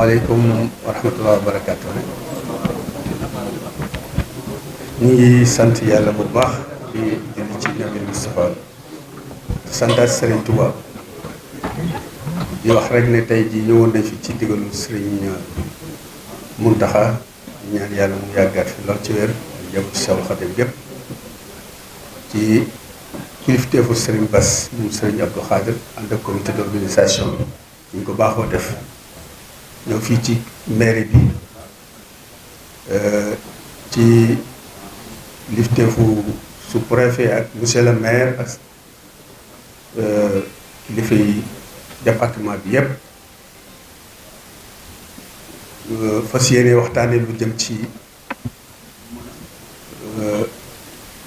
waaleykum wa rahmatulah wa barakaatu. ñu ngi sant yàlla bu baax di julli ci Nabi Moustapha di santaat Serigne Touba di wax rek ne tey ji ñëwoon nañ fi ci digalu Serigne Mountakha ñaan yàlla mu yàggaat fi lool ci wér di jëm ci Seexul Xadim gépp ci kilifteefu Serigne Bass moom Serigne Abdou Khadir ànd ak comité d'organisation bi ñu ko baaxoo def ñëw fii ci mairie bi ci kilifteefu sous-préfet ak monsieur le maire ak kilifa yi département bi yépp fas yéene waxtaane lu jëm ci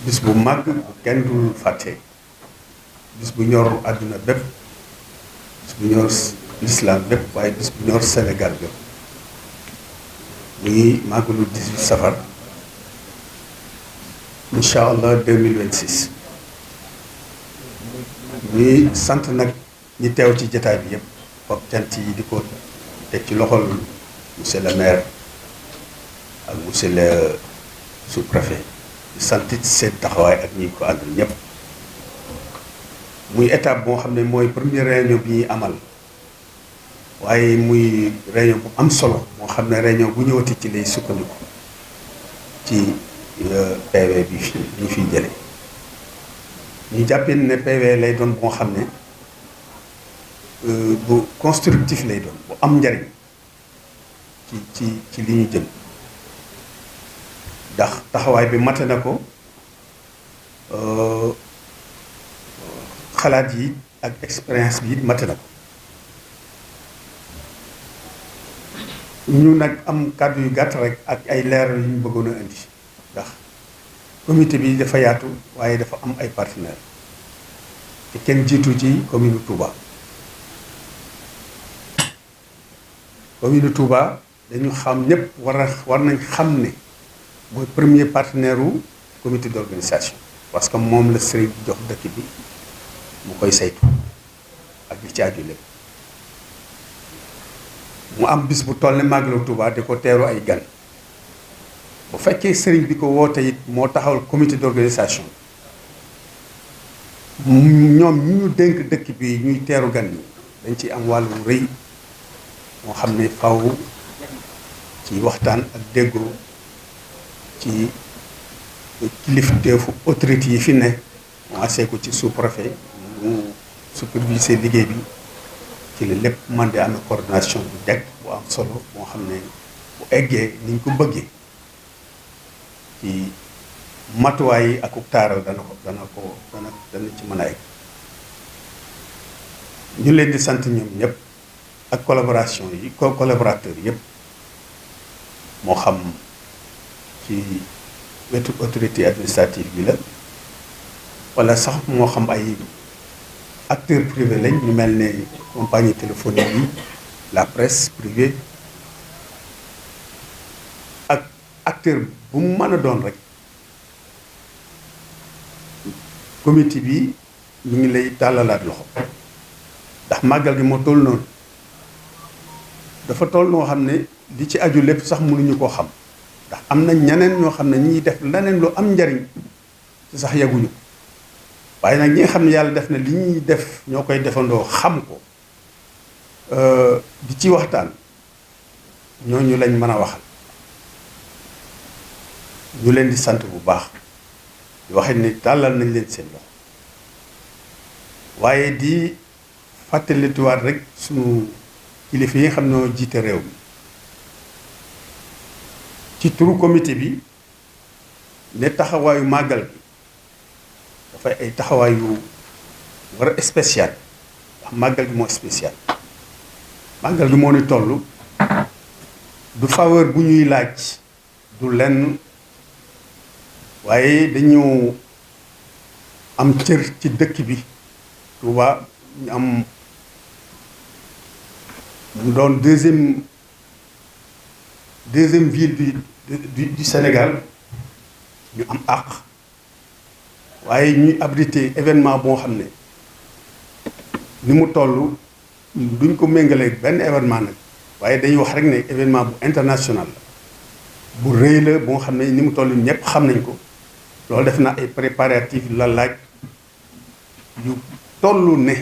bis bu màgg bu kenn dul fàtte bis bu ñor àdduna bépp bis bu ñor l'islam bépp waaye bis bu ñor Sénégal bépp muy màggalu 18 safar incha allah 2026 ñuy sant nag ñi teew ci jotaay bi yëpp foog cant yi di ko teg ci loxol monsieur le maire ak monsieur le sous-préfet di sant seen taxawaay ak ñi ko àndal ñëpp muy étape boo xam ne mooy première réunion bi ñuy amal waaye muy réunion bu am solo moo xam ne réunion bu ñëwati ci lay sukkandiku ci PV bi ñu fiy jële ñu jàppee ne PV lay doon boo xam ne bu constructif lay doon bu am njariñ ci li ñu jëm ndax taxawaay bi mate na ko xalaat yi ak expérience bi it mate na ko ñu nag am kàddu yu gàtt rek ak ay leeral yu ñu bëggoon a indi ndax comité bi dafa yaatu waaye dafa am ay partenaires te kenn jiitu ci commune Touba. commune Touba dañu xam ñëpp war nañ xam ne mooy premier partenaire wu comité d'organisation parce que moom la sëriñ bi jox dëkk bi mu koy saytu ak li ci aju lépp mu am bis bu toll ne màggalu Touba di ko teeru ay gan bu fekkee sëriñ bi ko woote it moo taxawal comité d'organisation ñoom ñi ñu dénk dëkk bi ñuy teeru gan ñi dañ ci am wàllu rëy moo xam ne faw ci waxtaan ak déggoo ci kilifteefu autorité yi fi ne mu asee ko ci sous-préfet mu superviser liggéey bi ci la lépp man di amee coordination bu jag bu am solo moo xam ne bu eggee niñ ko bëggee ci matuwaay yi ak taaral dana ci mën a egg ñu leen di sant ñoom ñëpp ak collaboration yi collaborateurs yëpp moo xam ci wetu autorité administrative bi la wala sax moo xam ay acteurs privés lañ ñu mel ne compagnie téléphonique yi la presse privée ak acteur bu mu mën a doon rek comité bi ñu ngi lay tàllalaat loxo ndax màggal gi moo toll noonu dafa toll noo xam ne li ci aju lépp sax mënuñu koo xam ndax am na ñeneen ñoo xam ne ñi def leneen lu am njariñ ci sax yegguñu waaye nag ñi nga xam ne yàlla def na li ñuy def ñoo koy defandoo xam ko di ci waxtaan ñooñu lañ mën a waxal ñu leen di sant bu baax di waxee ni tàllal nañ leen seen loxo waaye di fàttalituwaat rek sunu kilifa yi nga xam ne ñoo jiite réew mi ci turu comité bi ne taxawaayu màggal bi dafay ay taxawaay yu war a spécial ndax màggal gi moo spécial màggal gi moo ni toll du faveur bu ñuy laaj du lenn waaye dañu am cër ci dëkk bi Touba ñu am mu doon deuxième ville du Sénégal ñu am àq waaye ñuy abrité événement boo xam ne ni mu toll duñ ko méngaleeg benn événement nag waaye dañuy wax rek ne événement bu international la bu rëy la bu nga xam ne ni mu toll ñëpp xam nañ ko loolu def na ay préparatifs la laaj yu toll ne